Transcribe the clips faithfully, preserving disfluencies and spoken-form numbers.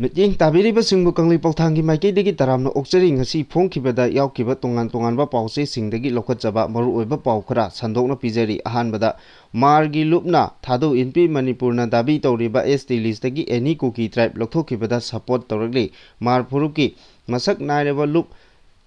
ꯃꯤꯠꯌꯦꯡ ꯇꯥꯕꯤꯔꯤꯕꯁꯤꯡꯕꯨ ꯀꯪꯂꯩ ꯄꯥꯎꯊꯥꯡꯒꯤ ꯃꯥꯏꯀꯩꯗꯒꯤ ꯇꯔꯥꯝꯅ ꯑꯣꯛꯆꯔꯤ꯫ ꯉꯁꯤ ꯐꯣꯡꯈꯤꯕꯗ ꯌꯥꯎꯈꯤꯕ ꯇꯣꯉꯥꯟ ꯇꯣꯉꯥꯟꯕ ꯄꯥꯎꯆꯦꯁꯤꯡꯗꯒꯤ ꯂꯧꯈꯠꯆꯕ ꯃꯔꯨꯑꯣꯏꯕ ꯄꯥꯎ ꯈꯔ ꯁꯟꯗꯣꯛꯅ ꯄꯤꯖꯔꯤ꯫ ꯑꯍꯥꯟꯕꯗ, ꯃꯥꯔꯒꯤ ꯂꯨꯞꯅ ꯊꯥꯗꯧ ꯏꯟꯄꯤ ꯃꯅꯤꯄꯨꯔꯅ ꯗꯥꯕꯤ ꯇꯧꯔꯤꯕ S T listꯇꯒꯤ any Kuki tribe ꯂꯧꯊꯣꯛꯈꯤꯕꯗ support ꯇꯧꯔꯛꯂꯤ꯫ ꯃꯥꯔ ꯐꯨꯔꯨꯞꯀꯤ ꯃꯁꯛ ꯅꯥꯏꯔꯕ ꯂꯨꯞ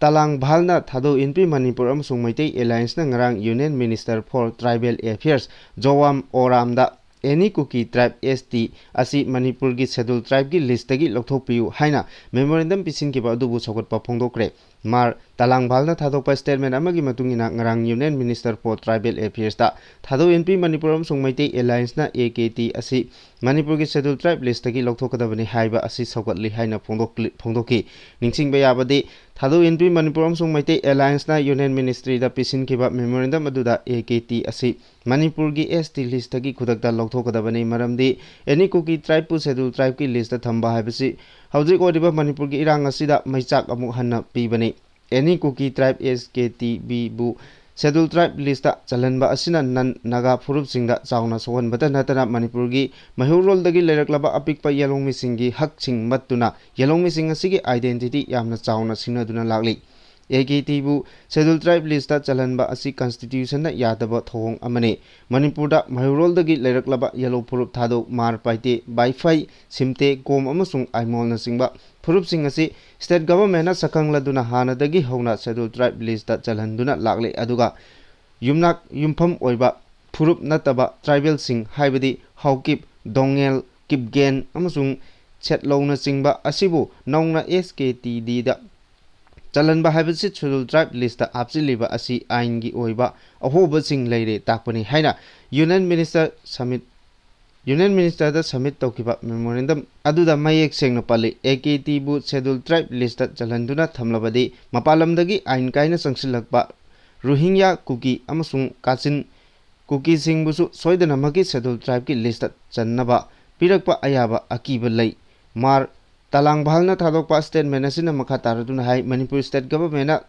ꯇꯂꯥꯡꯚꯥꯜꯅ ꯊꯥꯗꯧ ꯏꯟꯄꯤ ꯃꯅꯤꯄꯨꯔ ꯑꯃꯁꯨꯡ ꯃꯩꯇꯩ Allianceꯅ ꯉꯔꯥꯡ Union Minister for Tribal Affairs ꯖꯣꯋꯥꯝ ꯑꯣꯔꯥꯝꯗ any Kuki tribe S T ꯑꯁꯤ ꯃꯅꯤꯄꯨꯔꯒꯤ Scheduled Tribeꯀꯤ listꯇꯒꯤ ꯂꯧꯊꯣꯛꯄꯤꯌꯨ ꯍꯥꯏꯅ memorandum ꯄꯤꯁꯤꯟꯈꯤꯕ ꯑꯗꯨꯕꯨ ꯁꯧꯒꯠꯄ ꯐꯣꯡꯗꯣꯛꯈ꯭ꯔꯦ꯫ ꯃꯥꯔ ꯇꯂꯥꯡꯚꯥꯜꯅ ꯊꯥꯗꯣꯛꯄ statement ꯑꯃꯒꯤ ꯃꯇꯨꯡ ꯏꯟꯅ, ꯉꯔꯥꯡ Union Minister for Tribal Affairsꯇ ꯊꯥꯗꯧ ꯏꯟꯄꯤ ꯃꯅꯤꯄꯨꯔ ꯑꯃꯁꯨꯡ ꯃꯩꯇꯩ Allianceꯅ A K T ꯑꯁꯤ ꯃꯅꯤꯄꯨꯔꯒꯤ Scheduled Tribe listꯇꯒꯤ ꯂꯧꯊꯣꯛꯀꯗꯕꯅꯤ ꯍꯥꯏꯕ ꯑꯁꯤ ꯁꯧꯒꯠꯂꯤ ꯍꯥꯏꯅ ꯐꯣꯡꯗꯣꯛꯂꯤ-, ꯐꯣꯡꯗꯣꯛꯈꯤ꯫ ꯅꯤꯡꯁꯤꯡꯕ ꯌꯥꯕꯗꯤ, ꯊꯥꯗꯧ ꯏꯟꯄꯤ ꯃꯅꯤꯄꯨꯔ ꯑꯃꯁꯨꯡ ꯃꯩꯇꯩ Allianceꯅ Union Ministryꯗ ꯄꯤꯁꯤꯟꯈꯤꯕ memorandum ꯑꯗꯨꯗ A K T ꯑꯁꯤ ꯃꯅꯤꯄꯨꯔꯒꯤ S T listꯇꯒꯤ ꯈꯨꯗꯛꯇ ꯂꯧꯊꯣꯛꯀꯗꯕꯅꯤ, ꯃꯔꯝꯗꯤ any Kuki tribeꯄꯨ Scheduled Tribeꯀꯤ listꯇ ꯊꯝꯕ ꯍꯥꯏꯕꯁꯤ ꯍꯧꯖꯤꯛ ꯑꯣꯏꯔꯤꯕ ꯃꯅꯤꯄꯨꯔꯒꯤ ꯏꯔꯥꯡ ꯑꯁꯤꯗ ꯃꯩꯆꯥꯛ ꯑꯃꯨꯛ ꯍꯟꯅ ꯄꯤꯕꯅꯤ꯫ Any Kuki tribe, S K T Bꯕꯨ Scheduled Tribe listꯇ ꯆꯜꯍꯟꯕ ꯑꯁꯤꯅ non Naga ꯐꯨꯔꯨꯞꯁꯤꯡꯗ ꯆꯥꯎꯅ ꯁꯣꯛꯍꯟꯕꯇ ꯅꯠꯇꯅ, ꯃꯅꯤꯄꯨꯔꯒꯤ ꯃꯩꯍꯧꯔꯣꯜꯗꯒꯤ ꯂꯩꯔꯛꯂꯕ ꯑꯄꯤꯛꯄ ꯌꯦꯂꯣꯡꯃꯤꯁꯤꯡꯒꯤ ꯍꯛꯁꯤꯡ ꯃꯠꯇꯨꯅ, ꯌꯦꯂꯣꯡꯃꯤꯁꯤꯡ ꯑꯁꯤꯒꯤ identity ꯌꯥꯝꯅ ꯆꯥꯎꯅ ꯁꯤꯡꯅꯗꯨꯅ ꯂꯥꯛꯂꯤ꯫ A K Tꯕꯨ Scheduled Tribe listꯇ ꯆꯜꯍꯟꯕ ꯑꯁꯤ Constitutionꯅ ꯌꯥꯗꯕ ꯊꯧꯑꯣꯡ ꯑꯃꯅꯤ꯫ ꯃꯅꯤꯄꯨꯔꯗ ꯃꯩꯍꯧꯔꯣꯜꯗꯒꯤ ꯂꯩꯔꯛꯂꯕ ꯌꯦꯂꯣ ꯐꯨꯔꯨꯞ ꯊꯥꯗꯧ ꯃꯥꯔ, ꯄꯥꯏꯇꯦ, ꯕꯥꯏꯐꯥꯏ, ꯁꯤꯝꯇꯦ, ꯀꯣꯝ ꯑꯃꯁꯨꯡ ꯑꯥꯏꯃꯣꯜꯅꯆꯤꯡꯕ ꯐꯨꯔꯨꯞꯁꯤꯡ ꯑꯁꯤ state governmentꯅ ꯁꯛꯈꯪꯂꯗꯨꯅ ꯍꯥꯟꯅꯗꯒꯤ ꯍꯧꯅ Scheduled Tribe listꯇ ꯆꯜꯍꯟꯗꯨꯅ ꯂꯥꯛꯂꯦ꯫ ꯑꯗꯨꯒ ꯌꯨꯝꯅꯥꯛ ꯌꯨꯝꯐꯝ ꯑꯣꯏꯕ ꯐꯨꯔꯨꯞ ꯅꯠꯇꯕ tribalꯁꯤꯡ, ꯍꯥꯏꯕꯗꯤ ꯍꯥꯎꯀꯤꯞ, ꯗꯣꯉꯦꯜ, ꯀꯤꯞꯒꯦꯟ ꯑꯃꯁꯨꯡ ꯁꯦꯠꯂꯧꯅꯆꯤꯡꯕ ꯑꯁꯤꯕꯨ ꯅꯧꯅ S K T Dꯗ ꯆꯜꯍꯟꯕ ꯍꯥꯏꯕꯁꯤ Scheduled Tribe listꯇ ꯍꯥꯞꯆꯤꯜꯂꯤꯕ ꯑꯁꯤ ꯑꯥꯏꯟꯒꯤ ꯑꯣꯏꯕ ꯑꯍꯣꯕꯁꯤꯡ ꯂꯩꯔꯦ ꯇꯥꯛꯄꯅꯤ ꯍꯥꯏꯅ Union Minister submit, Union Ministerꯗ submit ꯇꯧꯈꯤꯕ memorandum ꯑꯗꯨꯗ ꯃꯌꯦꯛ ꯁꯦꯡꯅ ꯄꯜꯂꯤ꯫ A K Tꯕꯨ Scheduled Tribe listꯇ ꯆꯜꯍꯟꯗꯨꯅ ꯊꯝꯂꯕꯗꯤ, ꯃꯄꯥꯟ ꯂꯝꯗꯒꯤ ꯑꯥꯏꯟ ꯀꯥꯏꯅ ꯆꯪꯁꯤꯜꯂꯛꯄ ꯔꯣꯍꯤꯡꯌꯥ, ꯀꯨꯀꯤ ꯑꯃꯁꯨꯡ ꯀꯥꯆꯤꯟ ꯀꯨꯀꯤꯁꯤꯡꯕꯨꯁꯨ ꯁꯣꯏꯗꯅꯃꯛꯀꯤ Scheduled Tribeꯀꯤ listꯇ ꯆꯟꯅꯕ ꯄꯤꯔꯛꯄ ꯑꯌꯥꯕ ꯑꯀꯤꯕ ꯂꯩ꯫ ꯃꯥꯔ ꯇꯂꯥꯡꯚꯥꯜꯅ ꯊꯥꯗꯣꯛꯄ statement ꯑꯁꯤꯅ ꯃꯈꯥ ꯇꯥꯔꯗꯨꯅ ꯍꯥꯏ, ꯃꯅꯤꯄꯨꯔ state governmentꯅ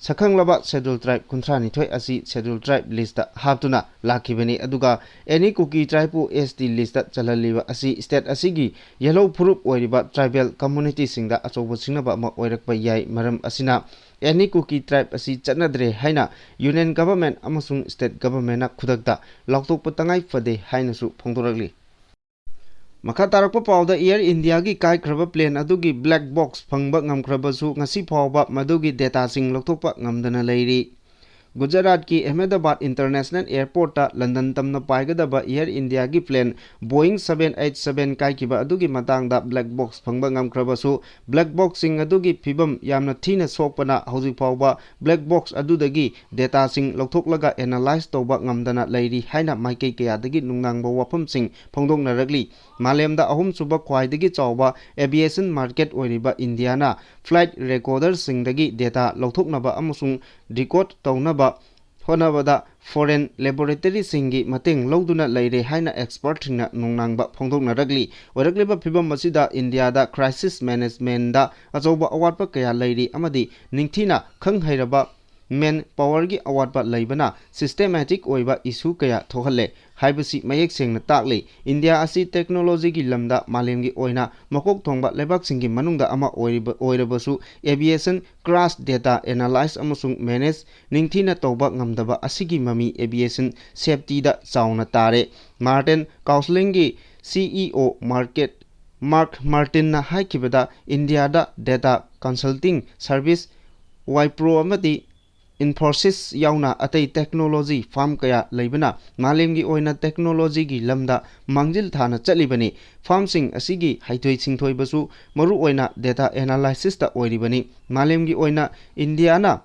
ꯁꯛꯈꯪꯂꯕ Scheduled Tribe ꯀꯨꯟꯊ꯭ꯔꯥ ꯅꯤꯊꯣꯏ ꯑꯁꯤ Scheduled Tribe list ꯍꯥꯞꯇꯨꯅ ꯂꯥꯛꯈꯤꯕꯅꯤ꯫ ꯑꯗꯨꯒ Any Kuki Tribe ꯕꯨ S T list ꯆꯜꯍꯜꯂꯤꯕ ꯑꯁꯤ state ꯑꯁꯤꯒꯤ ꯌꯦꯜꯍꯧ ꯐꯨꯔꯨꯞ ꯑꯣꯏꯔꯤꯕ tribal community ꯁꯤꯡꯗ ꯑꯆꯧꯕ ꯁꯤꯡꯅꯕ ꯑꯃ ꯑꯣꯏꯔꯛꯄ ꯌꯥꯏ꯫ ꯃꯔꯝ ꯑꯁꯤꯅ Any Kuki Tribe ꯑꯁꯤ ꯆꯠꯅꯗ꯭ꯔꯦ ꯍꯥꯏꯅ Union Government ꯑꯃꯁꯨꯡ State Government ꯅ ꯈꯨꯗꯛꯇ ꯂꯥꯎꯊꯣꯛꯄ ꯇꯉꯥꯏ ꯐꯗꯦ ꯍꯥꯏꯅꯁꯨ ꯐꯣꯡꯗꯣꯔꯛꯂꯤ꯫ ꯃꯈꯥ ꯇꯥꯔꯛꯄ ꯄꯥꯎꯗ, Air India ꯒꯤ ꯀꯥꯏꯈ꯭ꯔꯕ plane ꯑꯗꯨꯒꯤ black box ꯐꯪꯕ ꯉꯝꯈ꯭ꯔꯕꯁꯨ, ꯉꯁꯤ ꯐꯥꯎꯕ ꯃꯗꯨꯒꯤ data ꯁꯤꯡ ꯂꯧꯊꯣꯛꯄ ꯉꯝꯗꯅ ꯂꯩꯔꯤ꯫ ꯒꯨꯖꯔꯥꯠꯀꯤ ꯑꯍꯃꯦꯗꯥꯕꯥꯗ International Airport ꯇ ꯂꯟꯗꯟ ꯇꯝꯅ ꯄꯥꯏꯒꯗꯕ Air India ꯒꯤ plane Boeing seven eight seven ꯀꯥꯏꯈꯤꯕ ꯑꯗꯨꯒꯤ ꯃꯇꯥꯡꯗ black box ꯐꯪꯕ ꯉꯝꯈ꯭ꯔꯕꯁꯨ, black box ꯁꯤꯡ ꯑꯗꯨꯒꯤ ꯐꯤꯕꯝ ꯌꯥꯝꯅ ꯊꯤꯅ ꯁꯣꯛꯄꯅ ꯍꯧꯖꯤꯛ ꯐꯥꯎꯕ black box ꯑꯗꯨꯗꯒꯤ data ꯁꯤꯡ ꯂꯧꯊꯣꯛꯂꯒ analyse ꯇꯧꯕ ꯉꯝꯗꯅ ꯂꯩꯔꯤ ꯍꯥꯏꯅ ꯃꯥꯏꯀꯩ ꯀꯌꯥꯗꯒꯤ ꯅꯨꯡꯅꯥꯡꯕ ꯋꯥꯐꯝꯁꯤꯡ ꯐꯣꯡꯗꯣꯛꯅꯔꯛꯂꯤ꯫ ꯃꯥꯂꯦꯝꯗ ꯑꯍꯨꯝꯁꯨꯕ ꯈ꯭ꯋꯥꯏꯗꯒꯤ ꯆꯥꯎꯕ aviation market ꯑꯣꯏꯔꯤꯕ ꯏꯟꯗꯤꯌꯥꯅ flight recorder ꯁꯤꯡꯗꯒꯤ data ꯂꯧꯊꯣꯛꯅꯕ ꯑꯃꯁꯨꯡ decode ꯇꯧꯅꯕ ꯍꯣꯠꯅꯕꯗ foreign laboratory ꯁꯤꯡꯒꯤ ꯃꯇꯦꯡ ꯂꯧꯗꯨꯅ ꯂꯩꯔꯦ ꯍꯥꯏꯅ expert ꯁꯤꯡꯅ ꯅꯨꯡꯅꯥꯡꯕ ꯐꯣꯡꯗꯣꯛꯅꯔꯛꯂꯤ꯫ ꯑꯣꯏꯔꯛꯂꯤꯕ ꯐꯤꯕꯝ ꯑꯁꯤꯗ ꯏꯟꯗꯤꯌꯥꯗ crisis management ꯗ ꯑꯆꯧꯕ ꯑꯋꯥꯠꯄ ꯀꯌꯥ ꯂꯩꯔꯤ ꯑꯃꯗꯤ ꯅꯤꯡꯊꯤꯅ ꯈꯪ ꯍꯩꯔꯕ man power ꯒꯤ ꯑꯋꯥꯠꯄ ꯂꯩꯕꯅ systematic ꯑꯣꯏꯕ issue ꯀꯌꯥ ꯊꯣꯛꯍꯜꯂꯦ ꯍꯥꯏꯕꯁꯤ ꯃꯌꯦꯛ ꯁꯦꯡꯅ ꯇꯥꯛꯂꯤ꯫ ꯏꯟꯗꯤꯌꯥ ꯑꯁꯤ technology ꯒꯤ ꯂꯝꯗ ꯃꯥꯂꯦꯝꯒꯤ ꯑꯣꯏꯅ ꯃꯀꯣꯛ ꯊꯣꯡꯕ ꯂꯩꯕꯥꯛꯁꯤꯡꯒꯤ ꯃꯅꯨꯡꯗ ꯑꯃ ꯑꯣꯏꯔꯤꯕ, ꯑꯣꯏꯔꯕꯁꯨ, aviation crash data analyse ꯑꯃꯁꯨꯡ manage ꯅꯤꯡꯊꯤꯅ ꯇꯧꯕ ꯉꯝꯗꯕ ꯑꯁꯤꯒꯤ ꯃꯃꯤ aviation safety ꯗ ꯆꯥꯎꯅ ꯇꯥꯔꯦ꯫ Martin Counseling ꯒꯤ C E O market Mark Martin ꯅ ꯍꯥꯏꯈꯤꯕꯗ, ꯏꯟꯗꯤꯌꯥꯗ data consulting service Wipro ꯑꯃꯗꯤ Infosys ꯌꯥꯎꯅ ꯑꯇꯩ technology firm ꯀꯌꯥ ꯂꯩꯕꯅ ꯃꯥꯂꯦꯝꯒꯤ ꯑꯣꯏꯅ technology ꯒꯤ ꯂꯝꯗ ꯃꯥꯡꯖꯤꯜ ꯊꯥꯅ ꯆꯠꯂꯤꯕꯅꯤ꯫ Firm ꯁꯤꯡ ꯑꯁꯤꯒꯤ ꯍꯩꯊꯣꯏ ꯁꯤꯡꯊꯣꯏꯕꯁꯨ ꯃꯔꯨꯑꯣꯏꯅ data analysis ꯇ ꯑꯣꯏꯔꯤꯕꯅꯤ꯫ ꯃꯥꯂꯦꯝꯒꯤ ꯑꯣꯏꯅ ꯏꯟꯗꯤꯌꯥꯅ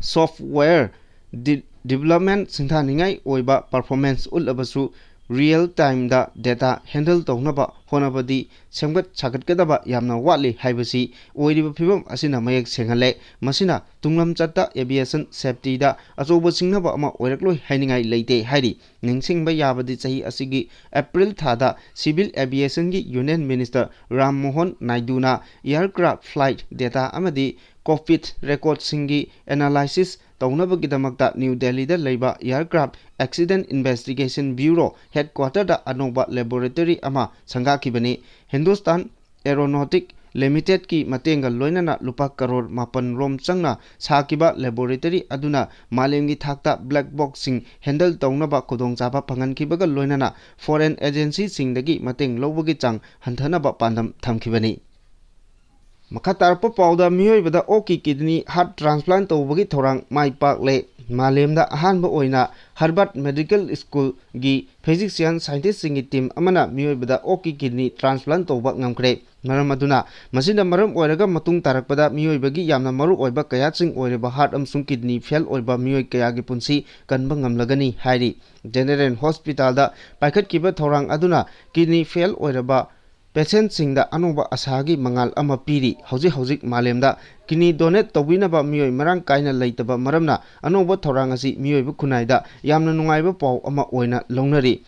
software de-, development ꯁꯤꯡꯊꯥꯅꯤꯡꯉꯥꯏ ꯑꯣꯏꯕ performance ꯎꯠꯂꯕꯁꯨ, real time ꯗ data handle ꯇꯧꯅꯕ ꯍꯣꯠꯅꯕꯗꯤ ꯁꯦꯝꯒꯠ ꯁꯥꯒꯠꯀꯗꯕ ꯌꯥꯝꯅ ꯋꯥꯠꯂꯤ ꯍꯥꯏꯕꯁꯤ ꯑꯣꯏꯔꯤꯕ ꯐꯤꯕꯝ ꯑꯁꯤꯅ ꯃꯌꯦꯛ ꯁꯦꯡꯍꯜꯂꯦ꯫ ꯃꯁꯤꯅ ꯇꯨꯡꯂꯝꯆꯠꯇ aviation safety ꯗ ꯑꯆꯧꯕ ꯁꯤꯡꯅꯕ ꯑꯃ ꯑꯣꯏꯔꯛꯂꯣꯏ ꯍꯥꯏꯅꯤꯡꯉꯥꯏ ꯂꯩꯇꯦ ꯍꯥꯏꯔꯤ꯫ ꯅꯤꯡꯁꯤꯡꯕ ꯌꯥꯕꯗꯤ, ꯆꯍꯤ ꯑꯁꯤꯒꯤ April ꯊꯥꯗ Civil Aviation ꯒꯤ Union Minister Ram Mohan ꯅꯥꯏꯗꯨꯅ aircraft flight data ꯑꯃꯗꯤ ꯀꯣꯛꯄꯤꯠ ꯔꯦꯀꯣꯔꯗꯁꯤꯡꯒꯤ ꯑꯦꯅꯥꯂꯥꯏꯁꯤꯁ ꯇꯧꯅꯕꯒꯤꯗꯃꯛꯇ ꯅ꯭ꯌꯨ ꯗꯦꯜꯂꯤꯗ ꯂꯩꯕ Aircraft Accident Investigation Bureau headquarterꯗ ꯑꯅꯧꯕ laboratory ꯑꯃ ꯁꯪꯒꯥꯈꯤꯕꯅꯤ꯫ ꯍꯤꯟꯗꯨꯁꯇꯥꯟ ꯑꯦꯔꯣꯅꯣꯇꯤꯛ ꯂꯤꯃꯤꯇꯦꯗꯀꯤ ꯃꯇꯦꯡꯒ ꯂꯣꯏꯅꯅ ꯂꯨꯄꯥ ꯀꯔꯣꯔ ꯃꯥꯄꯟ ꯔꯣꯝ ꯆꯪꯅ ꯁꯥꯈꯤꯕ laboratory ꯑꯗꯨꯅ ꯃꯥꯂꯦꯝꯒꯤ ꯊꯥꯛꯇ black boxꯁꯤꯡ handle ꯇꯧꯅꯕ ꯈꯨꯗꯣꯡꯆꯥꯕ ꯐꯪꯍꯟꯈꯤꯕꯒ ꯂꯣꯏꯅꯅ foreign agencyꯁꯤꯡꯗꯒꯤ ꯃꯇꯦꯡ ꯂꯧꯕꯒꯤ ꯆꯥꯡ ꯍꯟꯊꯅꯕ ꯄꯥꯟꯗꯝ ꯊꯝꯈꯤꯕꯅꯤ꯫ ꯃꯈꯥ ꯇꯥꯔꯛꯄ ꯄꯥꯎꯗ ꯃꯤꯑꯣꯏꯕꯗ ꯑꯣꯛꯀꯤ kidney heart transplant ꯇꯧꯕꯒꯤ ꯊꯧꯔꯥꯡ ꯃꯥꯏ ꯄꯥꯛꯂꯦ꯫ ꯃꯥꯂꯦꯝꯗ ꯑꯍꯥꯟꯕ ꯑꯣꯏꯅ Harvard Medical Schoolꯒꯤ physician scientistꯁꯤꯡꯒꯤ team ꯑꯃꯅ ꯃꯤꯑꯣꯏꯕꯗ ꯑꯣꯛꯀꯤ kidney transplant ꯇꯧꯕ ꯉꯝꯈ꯭ꯔꯦ꯫ ꯃꯔꯝ ꯑꯗꯨꯅ, ꯃꯁꯤꯅ ꯃꯔꯝ ꯑꯣꯏꯔꯒ ꯃꯇꯨꯡ ꯇꯥꯔꯛꯄꯗ ꯃꯤꯑꯣꯏꯕꯒꯤ ꯌꯥꯝꯅ ꯃꯔꯨ ꯑꯣꯏꯕ ꯀꯌꯥꯁꯤꯡ ꯑꯣꯏꯔꯤꯕ heart ꯑꯃꯁꯨꯡ kidney fail ꯑꯣꯏꯕ ꯃꯤꯑꯣꯏ ꯀꯌꯥꯒꯤ ꯄꯨꯟꯁꯤ ꯀꯟꯕ ꯉꯝꯂꯒꯅꯤ ꯍꯥꯏꯔꯤ꯫ General Hospitalꯗ ꯄꯥꯏꯈꯠꯈꯤꯕ ꯊꯧꯔꯥꯡ ꯑꯗꯨꯅ kidney fail ꯑꯣꯏꯔꯕ patientꯁꯤꯡꯗ ꯑꯅꯧꯕ ꯑꯁꯥꯒꯤ ꯃꯉꯥꯜ ꯑꯃ ꯄꯤꯔꯤ꯫ ꯍꯧꯖꯤꯛ ꯍꯧꯖꯤꯛ ꯃꯥꯂꯦꯝꯗ kidney donate ꯇꯧꯕꯤꯅꯕ ꯃꯤꯑꯣꯏ ꯃꯔꯥꯡ ꯀꯥꯏꯅ ꯂꯩꯇꯕ ꯃꯔꯝꯅ, ꯑꯅꯧꯕ ꯊꯧꯔꯥꯡ ꯑꯁꯤ ꯃꯤꯑꯣꯏꯕ ꯈꯨꯟꯅꯥꯏꯗ ꯌꯥꯝꯅ ꯅꯨꯡꯉꯥꯏꯕ ꯄꯥꯎ ꯑꯃ ꯑꯣꯏꯅ ꯂꯧꯅꯔꯤ꯫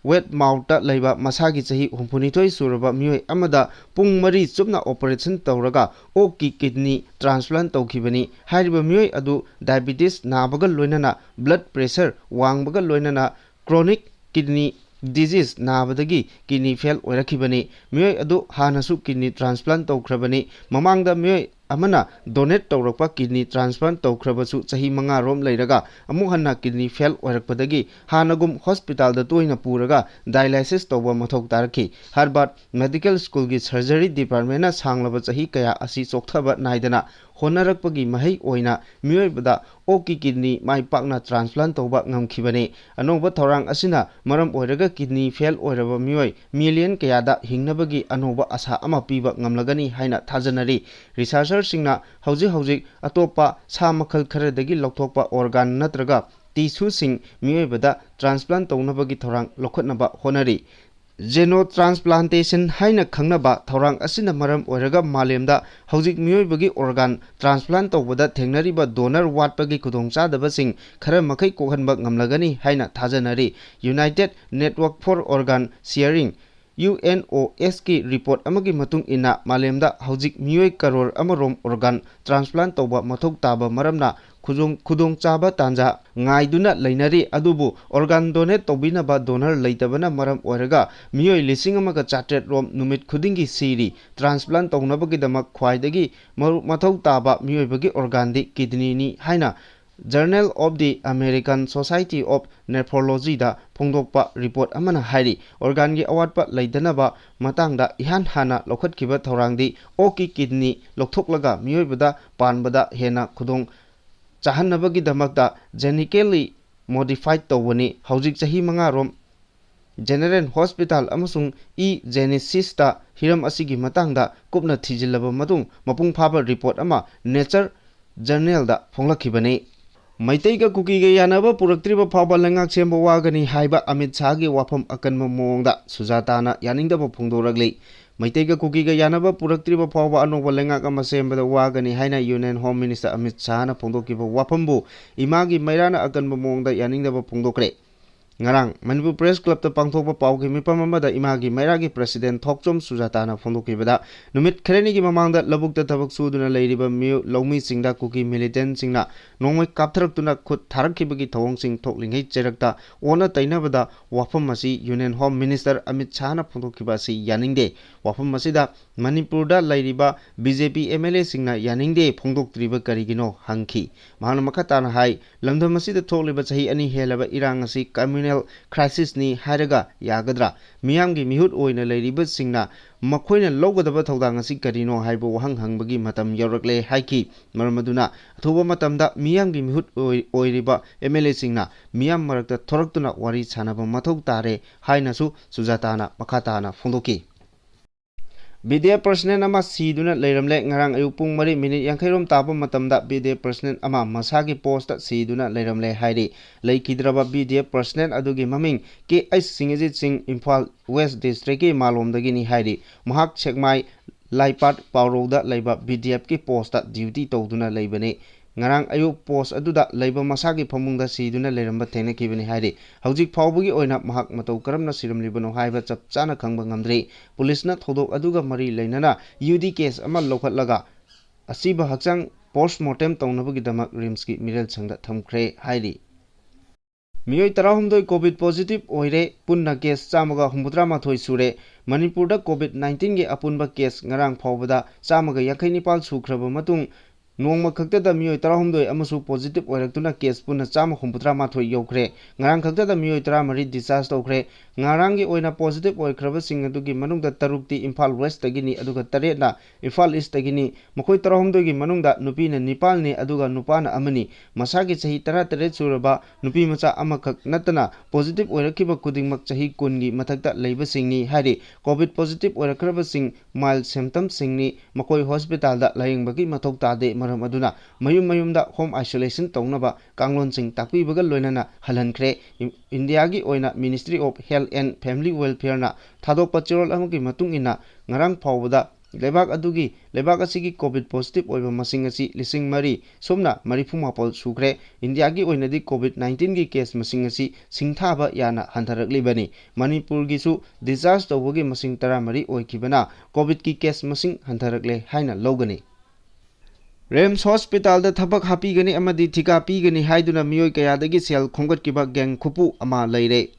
Weymouthꯇ ꯂꯩꯕ ꯃꯁꯥꯒꯤ ꯆꯍꯤ ꯍꯨꯝꯐꯨꯅꯤꯊꯣꯏ ꯁꯨꯔꯕ ꯃꯤꯑꯣꯏ ꯑꯃꯗ ꯄꯨꯡ ꯃꯔꯤ ꯆꯨꯞꯅ operation ꯇꯧꯔꯒ ꯑꯣꯛꯀꯤ kidney transplant ꯇꯧꯈꯤꯕꯅꯤ꯫ ꯍꯥꯏꯔꯤꯕ ꯃꯤꯑꯣꯏ ꯑꯗꯨ diabetes ꯅꯥꯕꯒ ꯂꯣꯏꯅꯅ blood pressure ꯋꯥꯡꯕꯒ ꯂꯣꯏꯅꯅ chronic kidney disease ꯅꯥꯕꯗꯒꯤ kidney fail ꯑꯣꯏꯔꯛꯈꯤꯕꯅꯤ꯫ ꯃꯤꯑꯣꯏ ꯑꯗꯨ ꯍꯥꯟꯅꯁꯨ kidney transplant ꯇꯧꯈ꯭ꯔꯕꯅꯤ꯫ ꯃꯃꯥꯡꯗ ꯃꯤꯑꯣꯏ ꯑꯃꯅ donate ꯇꯧꯔꯛꯄ kidney transplant ꯇꯧꯈ꯭ꯔꯕꯁꯨ, ꯆꯍꯤ ꯃꯉꯥ ꯔꯣꯝ ꯂꯩꯔꯒ ꯑꯃꯨꯛ ꯍꯟꯅ kidney fail ꯑꯣꯏꯔꯛꯄꯗꯒꯤ ꯍꯥꯟꯅꯒꯨꯝ hospitalꯗ ꯇꯣꯏꯅ ꯄꯨꯔꯒ dialysis ꯇꯧꯕ ꯃꯊꯧ ꯇꯥꯔꯛꯈꯤ꯫ Harvard Medical Schoolꯒꯤ surgery departmentꯅ ꯁꯥꯡꯂꯕ ꯆꯍꯤ ꯀꯌꯥ ꯑꯁꯤ ꯆꯣꯛꯊꯕ ꯅꯥꯏꯗꯅ ꯍꯣꯠꯅꯔꯛꯄꯒꯤ ꯃꯍꯩ ꯑꯣꯏꯅ ꯃꯤꯑꯣꯏꯕꯗ ꯑꯣꯛꯀꯤ kidney ꯃꯥꯏ ꯄꯥꯛꯅ transplant ꯇꯧꯕ ꯉꯝꯈꯤꯕꯅꯤ꯫ ꯑꯅꯧꯕ ꯊꯧꯔꯥꯡ ꯑꯁꯤꯅ ꯃꯔꯝ ꯑꯣꯏꯔꯒ kidney fail ꯑꯣꯏꯔꯕ ꯃꯤꯑꯣꯏ million ꯀꯌꯥꯗ ꯍꯤꯡꯅꯕꯒꯤ ꯑꯅꯧꯕ ꯑꯁꯥ ꯑꯃ ꯄꯤꯕ ꯉꯝꯂꯒꯅꯤ ꯍꯥꯏꯅ ꯊꯥꯖꯅꯔꯤ꯫ Researcherꯁꯤꯡꯅ ꯍꯧꯖꯤꯛ ꯍꯧꯖꯤꯛ ꯑꯇꯣꯞꯄ ꯁꯥ ꯃꯈꯜ ꯈꯔꯗꯒꯤ ꯂꯧꯊꯣꯛꯄ organ ꯅꯠꯇ꯭ꯔꯒ tissueꯁꯤꯡ ꯃꯤꯑꯣꯏꯕꯗ transplant ꯇꯧꯅꯕꯒꯤ ꯊꯧꯔꯥꯡ ꯂꯧꯈꯠꯅꯕ ꯍꯣꯠꯅꯔꯤ꯫ Xenotransplantation ꯍꯥꯏꯅ ꯈꯪꯅꯕ ꯊꯧꯔꯥꯡ ꯑꯁꯤꯅ ꯃꯔꯝ ꯑꯣꯏꯔꯒ ꯃꯥꯂꯦꯝꯗ ꯍꯧꯖꯤꯛ ꯃꯤꯑꯣꯏꯕꯒꯤ organ transplant ꯇꯧꯕꯗ ꯊꯦꯡꯅꯔꯤꯕ donor ꯋꯥꯠꯄꯒꯤ ꯈꯨꯗꯣꯡꯆꯥꯗꯕꯁꯤꯡ ꯈꯔ ꯃꯈꯩ ꯀꯣꯛꯍꯟꯕ ꯉꯝꯂꯒꯅꯤ ꯍꯥꯏꯅ ꯊꯥꯖꯅꯔꯤ꯫ United Network for Organ Sharing UNOS ꯀꯤ report ꯑꯃꯒꯤ ꯃꯇꯨꯡ ꯏꯟꯅ, ꯃꯥꯂꯦꯝꯗ ꯍꯧꯖꯤꯛ ꯃꯤꯑꯣꯏ ꯀꯔꯣꯔ ꯑꯃꯔꯣꯝ organ transplant ꯇꯧꯕ ꯃꯊꯧ ꯇꯥꯕ ꯃꯔꯝꯅ, ꯈꯨꯗꯣꯡ-, ꯈꯨꯗꯣꯡꯆꯥꯕ ꯇꯥꯟꯖꯥ ꯉꯥꯏꯗꯨꯅ ꯂꯩꯅꯔꯤ꯫ ꯑꯗꯨꯕꯨ organ donate ꯇꯧꯕꯤꯅꯕ donor ꯂꯩꯇꯕꯅ ꯃꯔꯝ ꯑꯣꯏꯔꯒ ꯃꯤꯑꯣꯏ ꯂꯤꯁꯤꯡ ꯑꯃꯒ ꯆꯥꯇ꯭ꯔꯦꯠ ꯔꯣꯝ ꯅꯨꯃꯤꯠ ꯈꯨꯗꯤꯡꯒꯤ ꯁꯤꯔꯤ꯫ Transplant ꯇꯧꯅꯕꯒꯤꯗꯃꯛ ꯈ꯭ꯋꯥꯏꯗꯒꯤ ꯃꯔꯨ-, ꯃꯊꯧ ꯇꯥꯕ ꯃꯤꯑꯣꯏꯕꯒꯤ organ ꯗꯤ kidney ꯅꯤ ꯍꯥꯏꯅ Journal of the American Society of Nephrology ꯗ ꯐꯣꯡꯗꯣꯛꯄ report ꯑꯃꯅ ꯍꯥꯏꯔꯤ꯫ Organ ꯒꯤ ꯑꯋꯥꯠꯄ ꯂꯩꯇꯅꯕ ꯃꯇꯥꯡꯗ ꯏꯍꯥꯟ ꯍꯥꯟꯅ ꯂꯧꯈꯠꯈꯤꯕ ꯊꯧꯔꯥꯡꯗꯤ ꯑꯣꯛꯀꯤ kidney ꯂꯧꯊꯣꯛꯂꯒ ꯃꯤꯑꯣꯏꯕꯗ ꯄꯥꯟꯕꯗ ꯍꯦꯟꯅ ꯈꯨꯗꯣꯡ ꯆꯥꯍꯟꯅꯕꯒꯤꯗꯃꯛꯇ genetically modified ꯇꯧꯕꯅꯤ꯫ ꯍꯧꯖꯤꯛ ꯆꯍꯤ ꯃꯉꯥ ꯔꯣꯝ General Hospital ꯑꯃꯁꯨꯡ eGenesis ꯇ ꯍꯤꯔꯝ ꯑꯁꯤꯒꯤ ꯃꯇꯥꯡꯗ ꯀꯨꯞꯅ ꯊꯤꯖꯤꯜꯂꯕ ꯃꯇꯨꯡ, ꯃꯄꯨꯡ ꯐꯥꯕ report ꯑꯃ Nature Journal ꯗ ꯐꯣꯡꯂꯛꯈꯤꯕꯅꯤ꯫ ꯃꯩꯇꯩꯒ ꯀꯨꯀꯤꯒ ꯌꯥꯅꯕ ꯄꯨꯔꯛꯇ꯭ꯔꯤꯕ ꯐꯥꯎꯕ ꯂꯩꯉꯥꯛ ꯁꯦꯝꯕ ꯋꯥꯒꯅꯤ ꯍꯥꯏꯕ ꯑꯃꯤꯠ ꯁꯥꯍꯒꯤ ꯋꯥꯐꯝ ꯑꯀꯟꯕ ꯃꯑꯣꯡꯗ ꯁꯨꯖꯥꯇꯥꯅ ꯌꯥꯅꯤꯡꯗꯕ ꯐꯣꯡꯗꯣꯔꯛꯂꯤ꯫ ꯃꯩꯇꯩꯒ ꯀꯨꯀꯤꯒ ꯌꯥꯅꯕ ꯄꯨꯔꯛꯇ꯭ꯔꯤꯕ ꯐꯥꯎꯕ ꯑꯅꯧꯕ ꯂꯩꯉꯥꯛ ꯑꯃ ꯁꯦꯝꯕꯗ ꯋꯥꯒꯅꯤ ꯍꯥꯏꯅ Union Home Minister ꯑꯃꯤꯠ ꯁꯥꯍꯅ ꯐꯣꯡꯗꯣꯛꯈꯤꯕ ꯋꯥꯐꯝꯕꯨ ꯏꯃꯥꯒꯤ ꯃꯩꯔꯥꯅ ꯑꯀꯟꯕ ꯃꯑꯣꯡꯗ ꯌꯥꯅꯤꯡꯗꯕ ꯐꯣꯡꯗꯣꯛꯈ꯭ꯔꯦ꯫ ꯉꯔꯥꯡ ꯃꯅꯤꯄꯨꯔ Press Club ꯇ ꯄꯥꯡꯊꯣꯛꯄ ꯄꯥꯎꯒꯤ ꯃꯤꯐꯝ ꯑꯃꯗ ꯏꯃꯥꯒꯤ ꯃꯩꯔꯥꯒꯤ President ꯊꯣꯛꯆꯣꯝ ꯁꯨꯖꯥꯇꯥꯅ ꯐꯣꯡꯗꯣꯛꯈꯤꯕꯗ, ꯅꯨꯃꯤꯠ ꯈꯔꯅꯤꯒꯤ ꯃꯃꯥꯡꯗ ꯂꯧꯕꯨꯛꯇ ꯊꯕꯛ ꯁꯨꯗꯨꯅ ꯂꯩꯔꯤꯕ ꯃꯤꯑꯣ-, ꯂꯧꯃꯤꯁꯤꯡꯗ ꯀꯨꯀꯤ militant ꯁꯤꯡꯅ ꯅꯣꯡꯃꯩ ꯀꯥꯞꯊꯔꯛꯇꯨꯅ ꯈꯨꯠ ꯊꯥꯔꯛꯈꯤꯕꯒꯤ ꯊꯧꯑꯣꯡꯁꯤꯡ ꯊꯣꯛꯂꯤꯉꯩ ꯆꯩꯔꯛꯇ ꯑꯣꯟꯅ ꯇꯩꯅꯕꯗ ꯋꯥꯐꯝ ꯑꯁꯤ Union Home Minister ꯑꯃꯤꯠ ꯁꯥꯍꯅ ꯐꯣꯡꯗꯣꯛꯈꯤꯕ ꯑꯁꯤ ꯌꯥꯅꯤꯡꯗꯦ꯫ ꯋꯥꯐꯝ ꯑꯁꯤꯗ ꯃꯅꯤꯄꯨꯔꯗ ꯂꯩꯔꯤꯕ BJP MLA ꯁꯤꯡꯅ ꯌꯥꯅꯤꯡꯗꯦ ꯐꯣꯡꯗꯣꯛꯇ꯭ꯔꯤꯕ ꯀꯔꯤꯒꯤꯅꯣ ꯍꯪꯈꯤ꯫ ꯃꯍꯥꯛꯅ ꯃꯈꯥ ꯇꯥꯅ ꯍꯥꯏ, ꯂꯝꯗꯝ ꯑꯁꯤꯗ ꯊꯣꯛꯂꯤꯕ ꯆꯍꯤ ꯑꯅꯤ ꯍꯦꯜꯂꯕ ꯏꯔꯥꯡ ꯑꯁꯤ communal crisis ꯅꯤ ꯍꯥꯏꯔꯒ ꯌꯥꯒꯗ꯭ꯔꯥ? ꯃꯤꯌꯥꯝꯒꯤ ꯃꯤꯍꯨꯠ ꯑꯣꯏꯅ ꯂꯩꯔꯤꯕꯁꯤꯡꯅ ꯃꯈꯣꯏꯅ ꯂꯧꯒꯗꯕ ꯊꯧꯗꯥꯡ ꯑꯁꯤ ꯀꯔꯤꯅꯣ ꯍꯥꯏꯕ ꯋꯥꯍꯪ ꯍꯪꯕꯒꯤ ꯃꯇꯝ ꯌꯧꯔꯛꯂꯦ ꯍꯥꯏꯈꯤ꯫ ꯃꯔꯝ ꯑꯗꯨꯅ ꯑꯊꯨꯕ ꯃꯇꯝꯗ ꯃꯤꯌꯥꯝꯒꯤ ꯃꯤꯍꯨꯠ ꯑꯣꯏ-, ꯑꯣꯏꯔꯤꯕ MLA ꯁꯤꯡꯅ ꯃꯤꯌꯥꯝ ꯃꯔꯛꯇ ꯊꯣꯔꯛꯇꯨꯅ ꯋꯥꯔꯤ ꯁꯥꯟꯅꯕ ꯃꯊꯧ ꯇꯥꯔꯦ ꯍꯥꯏꯅꯁꯨ ꯁꯨꯖꯥꯇꯥꯅ ꯃꯈꯥ ꯇꯥꯅ ꯐꯣꯡꯗꯣꯛꯈꯤ꯫ BDF personnel ꯑꯃ ꯁꯤꯗꯨꯅ ꯂꯩꯔꯝꯂꯦ꯫ ꯉꯔꯥꯡ ꯑꯌꯨꯛ ꯄꯨꯡ ꯃꯔꯤ minute ꯌꯥꯡꯈꯩ ꯔꯣꯝ ꯇꯥꯕ ꯃꯇꯝꯗ BDF personnel ꯑꯃ ꯃꯁꯥꯒꯤ post ꯁꯤꯗꯨꯅ ꯂꯩꯔꯝꯂꯦ ꯍꯥꯏꯔꯤ꯫ ꯂꯩꯈꯤꯗ꯭ꯔꯕ BDF personnel ꯑꯗꯨꯒꯤ ꯃꯃꯤꯡ ꯀꯦ ꯑꯩꯆ ꯁꯤꯡꯍꯖꯤꯠ ꯁꯤꯡ, ꯏꯝꯐꯥꯜ West District ꯀꯤ ꯃꯥꯂꯣꯝꯗꯒꯤꯅꯤ ꯍꯥꯏꯔꯤ꯫ ꯃꯍꯥꯛ ꯁꯦꯛꯃꯥꯏ ꯂꯥꯏꯄꯥꯠ ꯄꯥꯎꯔꯧꯗ ꯂꯩꯕ BDF ꯀꯤ post ꯇ duty ꯇꯧꯗꯨꯅ ꯂꯩꯕꯅꯤ꯫ ꯉꯔꯥꯡ ꯑꯌꯨꯛ ꯄꯣꯁ ꯑꯗꯨꯗ ꯂꯩꯕ ꯃꯁꯥꯒꯤ ꯐꯃꯨꯡꯗ ꯁꯤꯗꯨꯅ ꯂꯩꯔꯝꯕ ꯊꯦꯡꯅꯈꯤꯕꯅꯤ ꯍꯥꯏꯔꯤ꯫ ꯍꯧꯖꯤꯛ ꯐꯥꯎꯕꯒꯤ ꯑꯣꯏꯅ ꯃꯍꯥꯛ ꯃꯇꯧ ꯀꯔꯝꯅ ꯁꯤꯔꯝꯂꯤꯕꯅꯣ ꯍꯥꯏꯕ ꯆꯞ ꯆꯥꯅ ꯈꯪꯕ ꯉꯝꯗ꯭ꯔꯤ꯫ ꯄꯨꯂꯤꯁꯅ ꯊꯧꯗꯣꯛ ꯑꯗꯨꯒ ꯃꯔꯤ ꯂꯩꯅꯅ ꯌꯨ ꯗꯤ ꯀꯦꯁ ꯑꯃ ꯂꯧꯈꯠꯂꯒ ꯑꯁꯤꯕ ꯍꯛꯆꯥꯡ ꯄꯣꯁꯃꯣꯔꯇꯦꯝ ꯇꯧꯅꯕꯒꯤꯗꯃꯛ ꯔꯤꯝꯁꯀꯤ ꯃꯤꯔꯦꯜ ꯁꯪꯗ ꯊꯝꯈ꯭ꯔꯦ ꯍꯥꯏꯔꯤ꯫ ꯃꯤꯑꯣꯏ ꯇꯔꯥꯍꯨꯝꯗꯣꯏ ꯀꯣꯚꯤꯗ ꯄꯣꯖꯤꯇꯤꯚ ꯑꯣꯏꯔꯦ꯫ ꯄꯨꯟꯅ ꯀꯦꯁ ꯆꯥꯝꯃꯒ ꯍꯨꯝꯐꯨꯇꯔꯥ ꯃꯥꯊꯣꯏ ꯁꯨꯔꯦ꯫ ꯃꯅꯤꯄꯨꯔꯗ ꯀꯣꯚꯤꯗ ꯅꯥꯏꯟꯇꯤꯟꯒꯤ ꯑꯄꯨꯟꯕ ꯀꯦꯁ ꯉꯔꯥꯡ ꯐꯥꯎꯕꯗ ꯆꯥꯝꯃꯒ ꯌꯥꯡꯈꯩ ꯅꯤꯄꯥꯜ ꯁꯨꯈ꯭ꯔꯕ ꯃꯇꯨꯡ, ꯅꯣꯡꯃ ꯈꯛꯇꯗ ꯃꯤꯑꯣꯏ ꯇꯔꯥꯍꯨꯝꯗꯣꯏ ꯑꯃꯁꯨ ꯄꯣꯖꯤꯇꯤꯚ ꯑꯣꯏꯔꯛꯇꯨꯅ ꯀꯦꯁ ꯄꯨꯟꯅ ꯆꯥꯝꯃ ꯍꯨꯝꯐꯨꯇꯔꯥ ꯃꯥꯊꯣꯏ ꯌꯧꯈ꯭ꯔꯦ꯫ ꯉꯔꯥꯡ ꯈꯛꯇꯗ ꯃꯤꯑꯣꯏ ꯇꯔꯥꯃꯔꯤ ꯗꯤꯁꯆꯥꯔꯖ ꯇꯧꯈ꯭ꯔꯦ꯫ ꯉꯔꯥꯡꯒꯤ ꯑꯣꯏꯅ ꯄꯣꯖꯤꯇꯤꯚ ꯑꯣꯏꯈ꯭ꯔꯕꯁꯤꯡ ꯑꯗꯨꯒꯤ ꯃꯅꯨꯡꯗ ꯇꯔꯨꯛꯇꯤ ꯏꯝꯐꯥꯜ ꯋꯦꯁꯇꯒꯤꯅꯤ, ꯑꯗꯨꯒ ꯇꯔꯦꯠꯅ ꯏꯝꯐꯥꯜ ꯏꯁꯇꯒꯤꯅꯤ꯫ ꯃꯈꯣꯏ ꯇꯔꯥꯍꯨꯝꯗꯣꯏꯒꯤ ꯃꯅꯨꯡꯗ ꯅꯨꯄꯤꯅ ꯅꯤꯄꯥꯜꯅꯤ, ꯑꯗꯨꯒ ꯅꯨꯄꯥꯅ ꯑꯃꯅꯤ꯫ ꯃꯁꯥꯒꯤ ꯆꯍꯤ ꯇꯔꯥꯇꯔꯦꯠ ꯁꯨꯔꯕ ꯅꯨꯄꯤ ꯃꯆꯥ ꯑꯃꯈꯛ ꯅꯠꯇꯅ ꯄꯣꯖꯤꯇꯤꯚ ꯑꯣꯏꯔꯛꯈꯤꯕ ꯈꯨꯗꯤꯡꯃꯛ ꯆꯍꯤ ꯀꯨꯟꯒꯤ ꯃꯊꯛꯇ ꯂꯩꯕꯁꯤꯡꯅꯤ ꯍꯥꯏꯔꯤ꯫ ꯀꯣꯚꯤꯗ ꯄꯣꯖꯤꯇꯤꯚ ꯑꯣꯏꯔꯛꯈ꯭ꯔꯕꯁꯤꯡ ꯃꯥꯏꯜ ꯁꯤꯝꯇꯝꯁꯤꯡꯅꯤ꯫ ꯃꯈꯣꯏ ꯍꯣꯁꯄꯤꯇꯥꯜꯗ ꯂꯥꯌꯦꯡꯕꯒꯤ ꯃꯊꯧ ꯇꯥꯗꯦ꯫ ꯃꯔꯝ ꯑꯗꯨꯅ ꯃꯌꯨꯝ ꯃꯌꯨꯝꯗ ꯍꯣꯝ ꯑꯥꯏꯁꯣꯂꯦꯁꯟ ꯇꯧꯅꯕ ꯀꯥꯡꯂꯣꯟꯁꯤꯡ ꯇꯥꯛꯄꯤꯕꯒ ꯂꯣꯏꯅꯅ ꯍꯜꯍꯟꯈ꯭ꯔꯦ꯫ ꯏꯟ-, ꯏꯟꯗꯤꯌꯥꯒꯤ ꯑꯣꯏꯅ ministry of health and family ꯋꯦꯜꯐꯤꯌꯔꯅ ꯊꯥꯗꯣꯛꯄ ꯆꯦꯔꯣꯜ ꯑꯃꯒꯤ ꯃꯇꯨꯡ ꯏꯟꯅ, ꯉꯔꯥꯡ ꯐꯥꯎꯕꯗ ꯂꯩꯕꯥꯛ ꯑꯗꯨꯒꯤ, ꯂꯩꯕꯥꯛ ꯑꯁꯤꯒꯤ ꯀꯣꯚꯤꯗ ꯄꯣꯖꯤꯇꯤꯚ ꯑꯣꯏꯕ ꯃꯁꯤꯡ ꯑꯁꯤ ꯂꯤꯁꯤꯡ ꯃꯔꯤ ꯁꯨꯞꯅ ꯃꯔꯤꯐꯨ ꯃꯥꯄꯜ ꯁꯨꯈ꯭ꯔꯦ꯫ ꯏꯟꯗꯤꯌꯥꯒꯤ ꯑꯣꯏꯅꯗꯤ ꯀꯣꯚꯤꯗ ꯅꯥꯏꯟꯇꯤꯟꯒꯤ ꯀꯦꯁ ꯃꯁꯤꯡ ꯑꯁꯤ ꯁꯤꯡꯊꯥꯕ ꯌꯥꯅ ꯍꯟꯊꯔꯛꯂꯤꯕꯅꯤ꯫ ꯃꯅꯤꯄꯨꯔꯒꯤꯁꯨ ꯗꯤꯁꯆꯥꯔꯖ ꯇꯧꯕꯒꯤ ꯃꯁꯤꯡ ꯇꯔꯥꯃꯔꯤ ꯑꯣꯏꯈꯤꯕꯅ ꯀꯣꯚꯤꯗꯀꯤ ꯀꯦꯁ ꯃꯁꯤꯡ ꯍꯟꯊꯔꯛꯂꯦ ꯍꯥꯏꯅ ꯂꯧꯒꯅꯤ꯫ ꯔꯤꯝꯁ ꯍꯣꯁꯄꯤꯇꯥꯜꯗ ꯊꯕꯛ ꯍꯥꯞꯄꯤꯒꯅꯤ ꯑꯃꯗꯤ ꯊꯤꯀꯥ ꯄꯤꯒꯅꯤ ꯍꯥꯏꯗꯨꯅ ꯃꯤꯑꯣꯏ ꯀꯌꯥꯗꯒꯤ ꯁꯦꯜ ꯈꯣꯝꯒꯠꯈꯤꯕ ꯒꯦꯡ ꯈꯨꯄꯨ ꯑꯃ ꯂꯩꯔꯦ꯫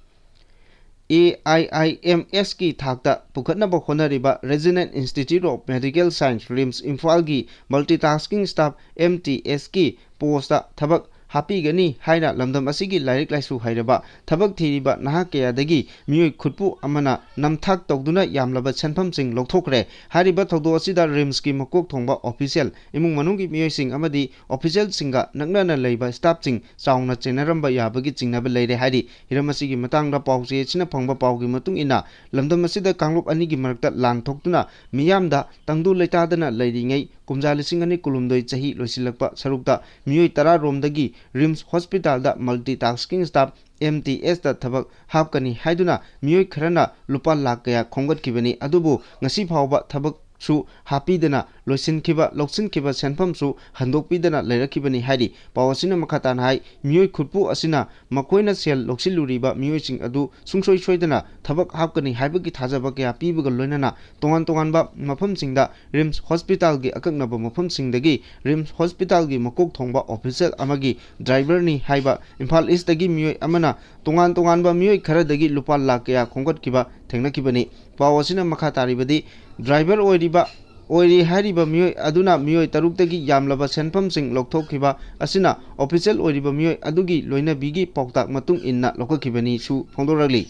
ꯑꯦ ꯑꯥꯏ ꯑꯥꯏ ꯑꯦꯝ ꯑꯦꯁꯀꯤ ꯊꯥꯛꯇ ꯄꯨꯈꯠꯅꯕ ꯍꯣꯠꯅꯔꯤꯕ regional institute of medical science, RIMS ꯏꯝꯐꯥꯜꯒꯤ ꯃꯜꯇꯤꯇꯥꯁꯀꯤꯡ ꯁ꯭ꯇꯥꯐ, ꯑꯦꯝ ꯇꯤ ꯑꯦꯁꯀꯤ ꯄꯣꯁꯇ ꯊꯕꯛ ꯍꯥꯞꯄꯤꯒꯅꯤ ꯍꯥꯏꯅ ꯂꯝꯗꯝ ꯑꯁꯤꯒꯤ ꯂꯥꯏꯔꯤꯛ ꯂꯥꯏꯁꯨ ꯍꯩꯔꯕ ꯊꯕꯛ ꯊꯤꯔꯤꯕ ꯅꯍꯥ ꯀꯌꯥꯗꯒꯤ ꯃꯤꯑꯣꯏ ꯈꯨꯠꯄꯨ ꯑꯃꯅ ꯅꯝꯊꯥꯛ ꯇꯧꯗꯨꯅ ꯌꯥꯝꯂꯕ ꯁꯦꯟꯐꯝꯁꯤꯡ ꯂꯧꯊꯣꯛꯈ꯭ꯔꯦ꯫ ꯍꯥꯏꯔꯤꯕ ꯊꯧꯗꯣꯛ ꯑꯁꯤꯗ ꯔꯤꯝꯁꯀꯤ ꯃꯀꯣꯛ ꯊꯣꯡꯕ ꯑꯣꯐꯤꯁꯤꯌꯦꯜ, ꯏꯃꯨꯡ ꯃꯅꯨꯡꯒꯤ ꯃꯤꯑꯣꯏꯁꯤꯡ ꯑꯃꯗꯤ ꯑꯣꯐꯤꯁꯤꯌꯦꯜꯁꯤꯡꯒ ꯅꯛꯅꯅ ꯂꯩꯕ ꯁ꯭ꯇꯥꯐꯁꯤꯡ ꯆꯥꯎꯅ ꯆꯦꯟꯅꯔꯝꯕ ꯌꯥꯕꯒꯤ ꯆꯤꯡꯅꯕ ꯂꯩꯔꯦ ꯍꯥꯏꯔꯤ꯫ ꯍꯤꯔꯝ ꯑꯁꯤꯒꯤ ꯃꯇꯥꯡꯗ ꯄꯥꯎꯆꯦ ꯑꯁꯤꯅ ꯐꯪꯕ ꯄꯥꯎꯒꯤ ꯃꯇꯨꯡ ꯏꯟꯅ, ꯂꯝꯗꯝ ꯑꯁꯤꯗ ꯀꯥꯡꯂꯨꯞ ꯑꯅꯤꯒꯤ ꯃꯔꯛꯇ ꯂꯥꯟ ꯊꯣꯛꯇꯨꯅ ꯃꯤꯌꯥꯝꯗ ꯇꯪꯗꯨ ꯂꯩꯇꯥꯗꯅ ꯂꯩꯔꯤꯉꯩ, ꯀꯨꯝꯖꯥ ꯂꯤꯁꯤꯡ ꯑꯅꯤ ꯀꯨꯟꯍꯨꯝꯗꯣꯏ ꯆꯍꯤ ꯂꯣꯏꯁꯤꯜꯂꯛꯄ ꯁꯔꯨꯛꯇ ꯃꯤꯑꯣꯏ ꯇꯔꯥ ꯔꯣꯝꯗꯒꯤ ꯔꯤꯝꯁ ꯍꯣꯁꯄꯤꯇꯥꯜꯗ ꯃꯜꯇꯤꯇꯥꯁꯀꯤꯡ ꯁ꯭ꯇꯥꯐ, ꯑꯦꯝ ꯇꯤ ꯑꯦꯁꯇ ꯊꯕꯛ ꯍꯥꯞꯀꯅꯤ ꯍꯥꯏꯗꯨꯅ ꯃꯤꯑꯣꯏ ꯈꯔꯅ ꯂꯨꯄꯥ ꯂꯥꯈ ꯀꯌꯥ ꯈꯣꯝꯒꯠꯈꯤꯕꯅꯤ꯫ ꯑꯗꯨꯕꯨ ꯉꯁꯤ ꯐꯥꯎꯕ ꯊꯕꯛꯁꯨ ꯍꯥꯞꯄꯤꯗꯅ ꯂꯣꯏꯁꯤꯟꯈꯤꯕ, ꯂꯧꯁꯤꯟꯈꯤꯕ ꯁꯦꯟꯐꯝꯁꯨ ꯍꯟꯗꯣꯛꯄꯤꯗꯅ ꯂꯩꯔꯛꯈꯤꯕꯅꯤ ꯍꯥꯏꯔꯤ꯫ ꯄꯥꯎ ꯑꯁꯤꯅ ꯃꯈꯥ ꯇꯥꯅ ꯍꯥꯏ, ꯃꯤꯑꯣꯏ ꯈꯨꯠꯄꯨ ꯑꯁꯤꯅ ꯃꯈꯣꯏꯅ ꯁꯦꯜ ꯂꯧꯁꯤꯜꯂꯨꯔꯤꯕ ꯃꯤꯑꯣꯏꯁꯤꯡ ꯑꯗꯨ ꯁꯨꯡꯁꯣꯏ ꯁꯣꯏꯗꯅ ꯊꯕꯛ ꯍꯥꯞꯀꯅꯤ ꯍꯥꯏꯕꯒꯤ ꯊꯥꯖꯕ ꯀꯌꯥ ꯄꯤꯕꯒ ꯂꯣꯏꯅꯅ ꯇꯣꯉꯥꯟ ꯇꯣꯉꯥꯟꯕ ꯃꯐꯝꯁꯤꯡꯗ ꯔꯤꯝꯁ ꯍꯣꯁꯄꯤꯇꯥꯜꯒꯤ ꯑꯀꯛꯅꯕ ꯃꯐꯝꯁꯤꯡꯗꯒꯤ ꯔꯤꯝꯁ ꯍꯣꯁꯄꯤꯇꯥꯜꯒꯤ ꯃꯀꯣꯛ ꯊꯣꯡꯕ ꯑꯣꯐꯤꯁꯤꯌꯦꯜ ꯑꯃꯒꯤ ꯗ꯭ꯔꯥꯏꯚꯔꯅꯤ ꯍꯥꯏꯕ ꯏꯝꯐꯥꯜ ꯏꯁꯇꯒꯤ ꯃꯤꯑꯣꯏ ꯑꯃꯅ ꯇꯣꯉꯥꯟ ꯇꯣꯉꯥꯟꯕ ꯃꯤꯑꯣꯏ ꯈꯔꯗꯒꯤ ꯂꯨꯄꯥ ꯂꯥꯈ ꯀꯌꯥ ꯈꯣꯝꯒꯠꯈꯤꯕ ꯊꯦꯡꯅꯈꯤꯕꯅꯤ꯫ ꯄꯥꯎ ꯑꯁꯤꯅ ꯃꯈꯥ ꯇꯥꯔꯤꯕꯗꯤ, ꯗ꯭ꯔꯥꯏꯚꯔ ꯑꯣꯏꯔꯤꯕ, ꯑꯣꯏꯔꯤ ꯍꯥꯏꯔꯤꯕ ꯃꯤꯑꯣꯏ ꯑꯗꯨꯅ ꯃꯤꯑꯣꯏ ꯇꯔꯨꯛꯇꯒꯤ ꯌꯥꯝꯂꯕ ꯁꯦꯟꯐꯝꯁꯤꯡ ꯂꯧꯊꯣꯛꯈꯤꯕ ꯑꯁꯤꯅ ꯑꯣꯐꯤꯁꯤꯌꯦꯜ ꯑꯣꯏꯔꯤꯕ ꯃꯤꯑꯣꯏ ꯑꯗꯨꯒꯤ ꯂꯣꯏꯅꯕꯤꯒꯤ ꯄꯥꯎꯇꯥꯛ ꯃꯇꯨꯡ ꯏꯟꯅ ꯂꯧꯈꯠꯈꯤꯕꯅꯤꯁꯨ ꯐꯣꯡꯗꯣꯔꯛꯂꯤ꯫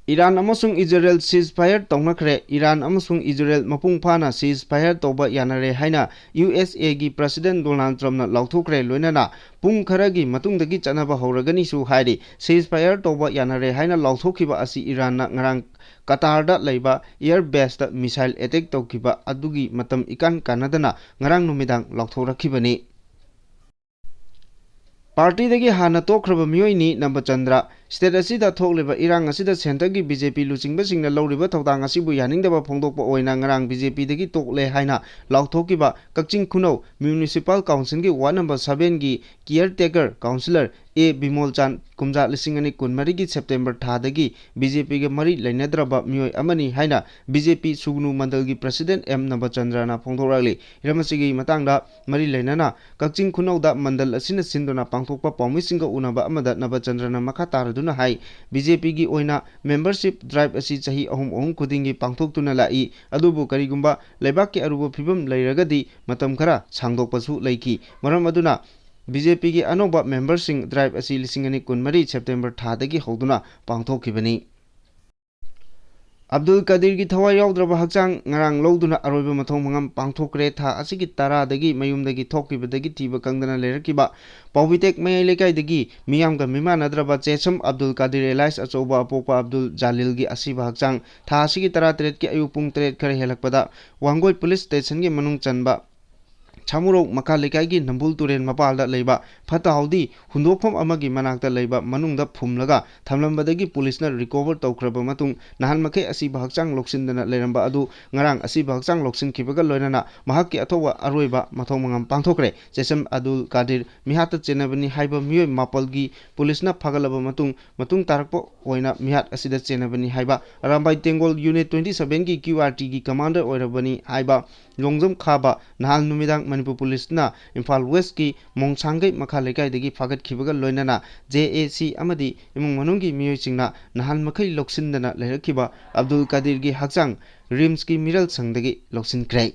ꯏꯔꯥꯟ ꯑꯃꯁꯨꯡ ꯏꯖꯔꯦꯜ ceasefire ꯇꯧꯅꯈ꯭ꯔꯦ꯫ ꯏꯔꯥꯟ ꯑꯃꯁꯨꯡ ꯏꯖꯔꯦꯜ ꯃꯄꯨꯡ ꯐꯥꯅ ceasefire ꯇꯧꯕ ꯌꯥꯅꯔꯦ ꯍꯥꯏꯅ ꯌꯨ ꯑꯦꯁ ꯑꯦꯒꯤ ꯄ꯭ꯔꯁꯤꯗꯦꯟ ꯗꯣꯅꯥꯜꯗ ꯇ꯭ꯔꯝꯞꯅ ꯂꯥꯎꯊꯣꯛꯈ꯭ꯔꯦ꯫ ꯂꯣꯏꯅꯅ ꯄꯨꯡ ꯈꯔꯒꯤ ꯃꯇꯨꯡꯗꯒꯤ ꯆꯠꯅꯕ ꯍꯧꯔꯒꯅꯤꯁꯨ ꯍꯥꯏꯔꯤ꯫ Ceasefire ꯇꯧꯕ ꯌꯥꯅꯔꯦ ꯍꯥꯏꯅ ꯂꯥꯎꯊꯣꯛꯈꯤꯕ ꯑꯁꯤ ꯏꯔꯥꯟꯅ ꯉꯔꯥꯡ ꯀꯇꯥꯔꯗ ꯂꯩꯕ air baseꯇ missile attack ꯇꯧꯈꯤꯕ ꯑꯗꯨꯒꯤ ꯃꯇꯝ ꯏꯀꯥꯟ ꯀꯥꯟꯅꯗꯅ ꯉꯔꯥꯡ ꯅꯨꯃꯤꯗꯥꯡ ꯂꯥꯎꯊꯣꯔꯛꯈꯤꯕꯅꯤ꯫ ꯄꯥꯔꯇꯤꯗꯒꯤ ꯍꯥꯟꯅ ꯇꯣꯛꯈ꯭ꯔꯕ ꯃꯤꯑꯣꯏꯅꯤ ꯅꯕꯆꯟꯗ꯭ꯔ꯫ ꯁ꯭ꯇꯦꯠ ꯑꯁꯤꯗ ꯊꯣꯛꯂꯤꯕ ꯏꯔꯥꯡ ꯑꯁꯤꯗ ꯁꯦꯟꯇꯔꯒꯤ ꯕꯤ ꯖꯦ ꯄꯤ ꯂꯨꯆꯤꯡꯕꯁꯤꯡꯅ ꯂꯧꯔꯤꯕ ꯊꯧꯗꯥꯡ ꯑꯁꯤꯕꯨ ꯌꯥꯅꯤꯡꯗꯕ ꯐꯣꯡꯗꯣꯛꯄ ꯑꯣꯏꯅ ꯉꯔꯥꯡ ꯕꯤ ꯖꯦ ꯄꯤꯗꯒꯤ ꯇꯣꯛꯂꯦ ꯍꯥꯏꯅ ꯂꯥꯎꯊꯣꯛꯈꯤꯕ ꯀꯛꯆꯤꯡ ꯈꯨꯅꯧ ꯃ꯭ꯌꯨꯅꯤꯁꯤꯄꯥꯜ ꯀꯥꯎꯟꯁꯤꯜꯒꯤ ꯋꯥꯔꯗ ꯅꯝꯕꯔ sevenꯒꯤ caretaker councillor ꯑꯦ ꯕꯤꯃꯣꯜꯆꯥꯟ ꯀꯨꯝꯖꯥ ꯂꯤꯁꯤꯡ ꯑꯅꯤ ꯀꯨꯟꯃꯔꯤꯒꯤ ꯁꯦꯞꯇꯦꯝꯕꯔ ꯊꯥꯗꯒꯤ ꯕꯤ ꯖꯦ ꯄꯤꯒ ꯃꯔꯤ ꯂꯩꯅꯗ꯭ꯔꯕ ꯃꯤꯑꯣꯏ ꯑꯃꯅꯤ ꯍꯥꯏꯅ ꯕꯤ ꯖꯦ ꯄꯤ ꯁꯨꯒꯅꯨ ꯃꯟꯗꯜꯒꯤ ꯄ꯭ꯔꯁꯤꯗꯦꯟ ꯑꯦꯝ ꯅꯕꯆꯟꯗ꯭ꯔꯅ ꯐꯣꯡꯗꯣꯔꯛꯂꯤ꯫ ꯍꯤꯔꯝ ꯑꯁꯤꯒꯤ ꯃꯇꯥꯡꯗ ꯃꯔꯤ ꯂꯩꯅꯅ ꯀꯛꯆꯤꯡ ꯈꯨꯅꯧꯗ ꯃꯟꯗꯜ ꯑꯁꯤꯅ ꯁꯤꯟꯗꯨꯅ ꯄꯥꯡꯊꯣꯛꯄ ꯄꯥꯎꯃꯤꯁꯤꯡꯒ ꯎꯅꯕ ꯑꯃꯗ ꯅꯕꯆꯟꯗ꯭ꯔꯅ ꯃꯈꯥ ꯇꯥꯔꯗꯨꯅ ꯍꯥꯏ, ꯕꯤ ꯖꯦ ꯄꯤꯒꯤ ꯑꯣꯏꯅ membership drive ꯑꯁꯤ ꯆꯍꯤ ꯑꯍꯨꯝ ꯑꯍꯨꯝ ꯈꯨꯗꯤꯡꯒꯤ ꯄꯥꯡꯊꯣꯛꯇꯨꯅ ꯂꯥꯛꯏ, ꯑꯗꯨꯕꯨ ꯀꯔꯤꯒꯨꯝꯕ ꯂꯩꯕꯥꯛꯀꯤ ꯑꯔꯨꯕ ꯐꯤꯕꯝ ꯂꯩꯔꯒꯗꯤ ꯃꯇꯝ ꯈꯔ ꯁꯥꯡꯗꯣꯛꯄꯁꯨ ꯂꯩꯈꯤ꯫ ꯃꯔꯝ ꯑꯗꯨꯅ ꯕꯤ ꯖꯦ ꯄꯤꯒꯤ ꯑꯅꯧꯕ memberꯁꯤꯡ drive ꯑꯁꯤ ꯂꯤꯁꯤꯡ ꯑꯅꯤ ꯀꯨꯟꯃꯔꯤ ꯁꯦꯞꯇꯦꯝꯕꯔ ꯊꯥꯗꯒꯤ ꯍꯧꯗꯨꯅ ꯄꯥꯡꯊꯣꯛꯈꯤꯕꯅꯤ꯫ ꯑꯕꯗꯨꯜ ꯀꯗꯤꯔꯒꯤ ꯊꯋꯥꯏ ꯌꯥꯎꯗ꯭ꯔꯕ ꯍꯛꯆꯥꯡ ꯉꯔꯥꯡ ꯂꯧꯗꯨꯅ ꯑꯔꯣꯏꯕ ꯃꯊꯧ ꯃꯉꯝ ꯄꯥꯡꯊꯣꯛꯈ꯭ꯔꯦ꯫ ꯊꯥ ꯑꯁꯤꯒꯤ ꯇꯔꯥꯗꯒꯤ ꯃꯌꯨꯝꯗꯒꯤ ꯊꯣꯛꯈꯤꯕꯗꯒꯤ ꯊꯤꯕ ꯈꯪꯗꯅ ꯂꯩꯔꯛꯈꯤꯕ ꯄꯥꯎꯕꯤꯇꯦꯛ ꯃꯌꯥꯏ ꯂꯩꯀꯥꯏꯗꯒꯤ ꯃꯤꯌꯥꯝꯒ ꯃꯤꯃꯥꯟꯅꯗ꯭ꯔꯕ ꯆꯦꯁꯝ ꯑꯕꯗꯨꯜ ꯀꯥꯗꯤꯔ alias ꯑꯆꯧꯕ ꯑꯄꯣꯛꯄ ꯑꯕꯗꯨꯜ ꯖꯥꯂꯤꯜꯒꯤ ꯑꯁꯤꯕ ꯍꯛꯆꯥꯡ ꯊꯥ ꯑꯁꯤꯒꯤ ꯇꯔꯥꯇꯔꯦꯠꯀꯤ ꯑꯌꯨꯛ ꯄꯨꯡ ꯇꯔꯦꯠ ꯈꯔ ꯍꯦꯜꯂꯛꯄꯗ ꯋꯥꯡꯒꯣꯏ ꯄꯨꯂꯤꯁ ꯁ꯭ꯇꯦꯁꯟꯒꯤ ꯃꯅꯨꯡ ꯆꯟꯕ ꯁꯥꯃꯨꯔꯧ ꯃꯈꯥ ꯂꯩꯀꯥꯏꯒꯤ ꯅꯝꯕꯨꯜ ꯇꯨꯔꯦꯜ ꯃꯄꯥꯜꯗ ꯂꯩꯕ ꯐꯠꯇ ꯍꯥꯎꯗꯤ ꯍꯨꯟꯗꯣꯛꯐꯝ ꯑꯃꯒꯤ ꯃꯅꯥꯛꯇ ꯂꯩꯕ ꯃꯅꯨꯡꯗ ꯐꯨꯝꯂꯒ ꯊꯝꯂꯝꯕꯗꯒꯤ ꯄꯨꯂꯤꯁꯅ ꯔꯤꯀꯣꯚꯔ ꯇꯧꯈ꯭ꯔꯕ ꯃꯇꯨꯡ ꯅꯍꯥꯟ ꯃꯈꯩ ꯑꯁꯤꯕ ꯍꯛꯆꯥꯡ ꯂꯧꯁꯤꯟꯗꯅ ꯂꯩꯔꯝꯕ ꯑꯗꯨ ꯉꯔꯥꯡ ꯑꯁꯤꯕ ꯍꯛꯆꯥꯡ ꯂꯧꯁꯤꯟꯈꯤꯕꯒ ꯂꯣꯏꯅꯅ ꯃꯍꯥꯛꯀꯤ ꯑꯊꯧꯕ ꯑꯔꯣꯏꯕ ꯃꯊꯧ ꯃꯉꯝ ꯄꯥꯡꯊꯣꯛꯈ꯭ꯔꯦ꯫ ꯆꯦꯁꯝ ꯑꯕꯗꯨꯜ ꯀꯥꯗꯤꯔ ꯃꯤꯍꯥꯠꯇ ꯆꯦꯟꯅꯕꯅꯤ ꯍꯥꯏꯕ ꯃꯤꯑꯣꯏ ꯃꯥꯄꯜꯒꯤ ꯄꯨꯂꯤꯁꯅ ꯐꯥꯒꯠꯂꯕ ꯃꯇꯨꯡ, ꯃꯇꯨꯡ ꯇꯥꯔꯛꯄ ꯑꯣꯏꯅ ꯃꯤꯍꯥꯠ ꯑꯁꯤꯗ ꯆꯦꯟꯅꯕꯅꯤ ꯍꯥꯏꯕ ꯑꯔꯥꯝꯕꯥꯏ ꯇꯦꯡꯒꯣꯜ ꯌꯨꯅꯤꯠ twenty seven ꯒꯤ Q R T ꯒꯤ ꯀꯃꯥꯟꯗꯔ ꯑꯣꯏꯔꯕꯅꯤ ꯍꯥꯏꯕ ꯂꯣꯡꯖꯝ ꯈꯥꯕ ꯅꯍꯥꯟ ꯅꯨꯃꯤꯗꯥꯡ ꯃꯅꯤꯄꯨꯔ ꯄꯨꯂꯤꯁꯅ ꯏꯝꯐꯥꯜ ꯋꯦꯁꯀꯤ ꯃꯣꯡꯁꯥꯡꯒꯩ ꯃꯈꯥ ꯂꯩꯀꯥꯏꯗꯒꯤ ꯐꯥꯒꯠꯈꯤꯕꯒ ꯂꯣꯏꯅꯅ J A C ꯑꯃꯗꯤ ꯏꯃꯨꯡ ꯃꯅꯨꯡꯒꯤ ꯃꯤꯑꯣꯏꯁꯤꯡꯅ ꯅꯍꯥꯟ ꯃꯈꯩ ꯂꯧꯁꯤꯟꯗꯅ ꯂꯩꯔꯛꯈꯤꯕ ꯑꯕꯗꯨꯜ ꯀꯥꯗꯤꯔꯒꯤ ꯍꯛꯆꯥꯡ ꯔꯤꯝꯁꯀꯤ ꯃꯤꯔꯜ ꯁꯪꯗꯒꯤ ꯂꯧꯁꯤꯟꯈ꯭ꯔꯦ꯫